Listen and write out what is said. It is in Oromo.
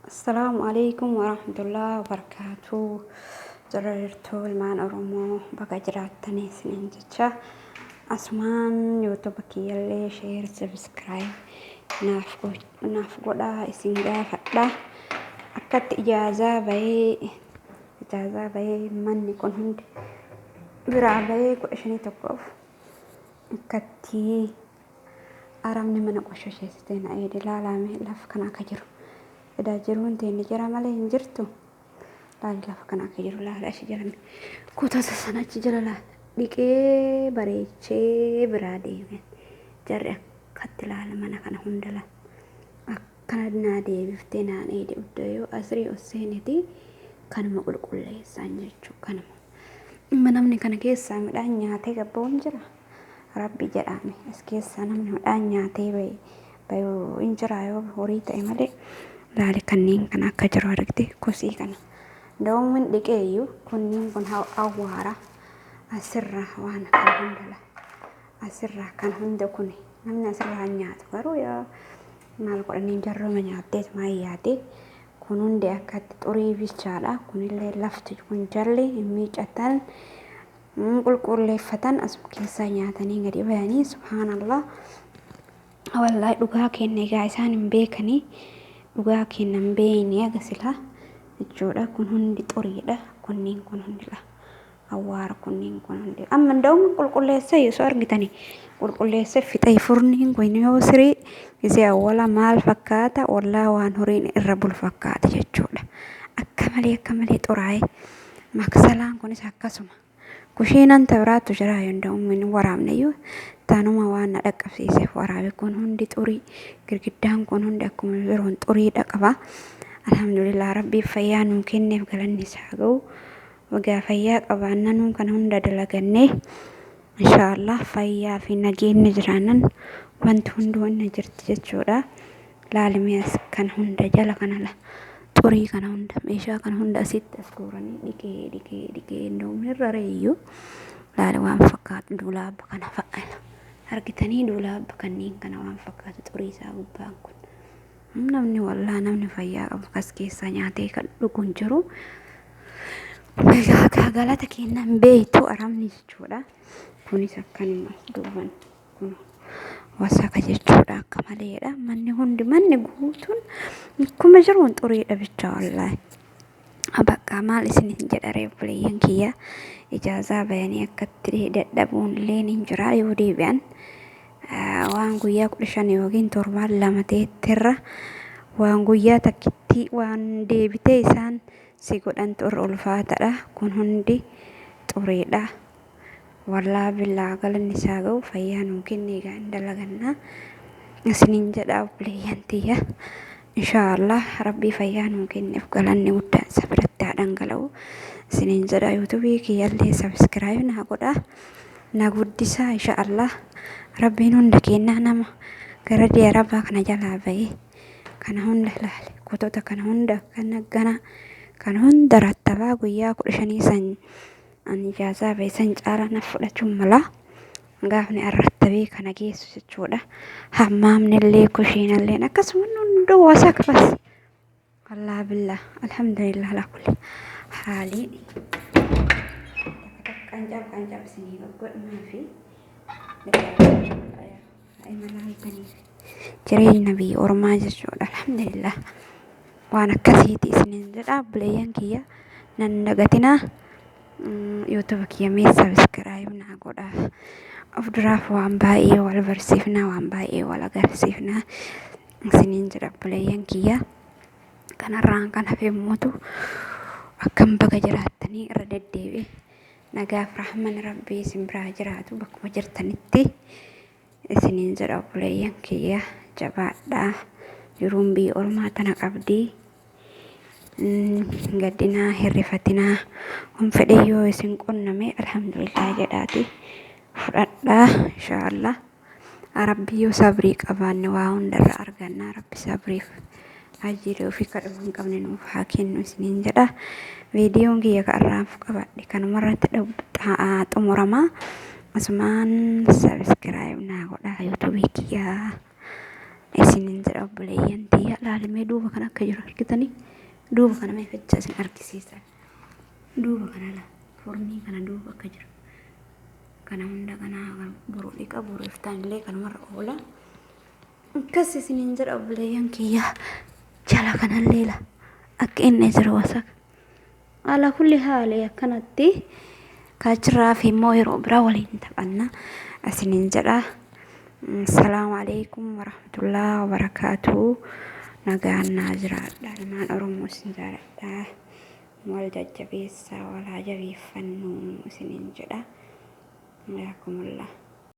Assalaamu alaikum warahmatullahi wabarakaatuh. Jirra jirtuu ilmaan Oromoo, baga jiraattanii isiniin jecha. Asumaan YouTube kiyyallee share, subscribe naaf godhaa isin gaafadha. Akkatti ijaazaa bahee manni kun hundi biraa bahee 15 tokkoof akkatti aramni mana qoshasheessitee na eede. Laalame lafa kana akka jiru. Edaa jiruun teenne jira malee hin jirtu. Laali lafa kana akka jiru, laala achi jalame. Kutata sana achi jala laala. Dhiqee bareechee biraa deeme. Jarri akkatti laala mana kana hunda laala. Akkana naa deebiftee naan eede uddayoo asrii ol seeneti kanuma qulqulleessaan jechuu kanuma. Amma namni kana keessaa midhaan nyaatee gabba'uun jira. Rabbi jedhame, as keessaa namni midhaan nyaatee bahe bayuu hin jira yoo horii ta'e malee. Laali kanneen kana akka jiru argite, kosii kana. Dawummin dhiqee iyyuu kunniin kun awwaara asirraa waan kana hunda la asirraa kan hunda kun namni asirraa hin nyaatu, garuu yoo maal godhanii jarrooma nyaatteet maal yaate. Kun hundi akkatti xurii bichaadha. Kunillee lafti kun jalli hin miicatan, qulqulleeffatan, asuma keessaa nyaatanii gadi bayanii. Subhaanallah, wallaahi dhugaa keenya egaa isaan hin beekanii, dhugaa keenya hin beekne aga silaa jechuudha. Kun hundi xuriidha. Kunniin kun hundi la awwaara. Kunniin kun hundi amma nda'uma qulqulleessee osoo argitanii qulqulleessee fixee. Furniin kun yoo sirii gisee awwala maal fakkaata? Wallaa waan horiin irra bulu fakkaata jechuudha. Akka malee akka malee xuraa'e. Maksalaan kunis akkasuma. Kushiinaan ta biraattu jira, yoo hin waraabne iyyuu tanuma waan na dhaqqabsiiseef waraabe. Kun hundi xurii. Girgiddaan kun hundi akkuma jiruun xuriidha qaba. Alhamdulillah, Rabbiif fayyaa nuu kenneef galanni isaa ga'u. Egaa fayyaa qabaannanuu kana hunda dalagannee, inshaallah fayyaa fi nageenyi jiraannan wanti hunduu inni jirti jechuudha. Laalimee as kana hunda jala kana la xurii kana hunda, meeshaa kana hunda asitti as guuranii dhiqee dhiqee dhiqee hin irra reeyyuu. Laali waan fakkaatu, duulaabba kana fa'a argitanii, duulaabba kanneen kana waan fakkaatu xurii isaa gubbaan kun. Namni wallaa namni fayyaa qabu kas keessaa nyaatee kan dhugu hin jiru. Egaa galata kennan beektu aramni jechuudha. Kunis akkanuma duuban kun wasaka jechuudha, akka maleedha. Manni hundi, manni guutuun akkuma jiruun xuriidha bicha wallaahi. Bakka maal isin jedha ree obboleeyyan kiyya, ijaazaa bayanii akkatti dadhabuun illee hin jira. Yoo deebi'an waan guyyaa 15 yookiin torbaan 2 ta'ettirra waan guyyaa takkitti waan deebitee isaan si godhantu irra ulfaataadha. Kun hundi xuriidha. Wallaa billaa galanni isaa ga'u, fayyaa nuu kenne egaa hin dalagannaa isiniin jedha obboleeyyan tiyya. Inshaallah Rabbii fayyaa nuu kenneef galanni guddaan isa biratti haa dhangala'u isiniin jedha. YouTube kiyyallee subscribe naa godha, na guddisaa. Inshaallah Rabbiin hunda kennaa nama gara arabaa kana jalaa bahee kana hunda ilaale, kutota kana hunda kana gana kana hunda rattabaa guyyaa 15 san ani ijaazaa bahe san caalaa na fudhachuun mala gaafni arrattabee kana geessu jechuudha. Hammaamnillee kushiinallee akkasuma hunduu wasaka bas. Wallaa billaa, alhamdulillah alaa kulli haalii. Takka qancab qancab isinii goggodhumaa fi imalaaltanii jireenya biyya ormaa jechuudha. Alhamdulillah, waan akkasiiti isiniin jedha obboleeyyan kiyya, nan dagatinaa. YouTube kiyya mee subscribe naa godha. Of duraaf waan baay'ee wal barsiifna, waan baay'ee wal agarsiifna isiniin jedha obboleeyyan kiyya. Kanarraan kan hafe immoo akkam baga jiraattanii, irra deddeebi'e nagaaf rahman Rabbii isin biraa jiraatu bakkuma jirtanitti isiniin jedha obboleeyyan kiyya. Jabaadhaa, jiruun biyya ormaa tana qabdii. Gaddinaa hirrifatinaa, waan fedhe yoo isin qunname alhamdulillah jedhaati fudhadhaa. Inshaallah Rabbi yoo sabrii qabaanne waa hundarra argannaa. Rabbi sabriif ajirii ofii kadhuma hin qabne nuuf haa kennu isiniin jedha. Viidiyoon kiyya ka irraaf qabadhe kanumarratti xumuramaa. Asumaan subscribe naa godha YouTube kiyyaa. Isinin jedha obboleeyyan tiyya laalimee duuba kana akka jiru argitanii duuba kana mee fichaa isin argisiisa. Duuba kana la furnii kana duuba akka jiru. Kana hunda kana boruu dhiqa boruu iftaan illee kanumarra oola. Akkas isinin jedha obboleeyyan kiyya jala kanallee la akka inni jiru wasaka. Ala kulli haali akkanatti kaachirraa fi immoo yeroo biraa waliin taphanna isinin jedha. Assalaamu alaikum warahmatullahi wabarakaatuh. Nagaan naa jiraadha. Ilmaan Oromoo isin jaaladha. Wal jajjabeessaa wal haa jabeeffannu isinin jedha. Yaakumullah.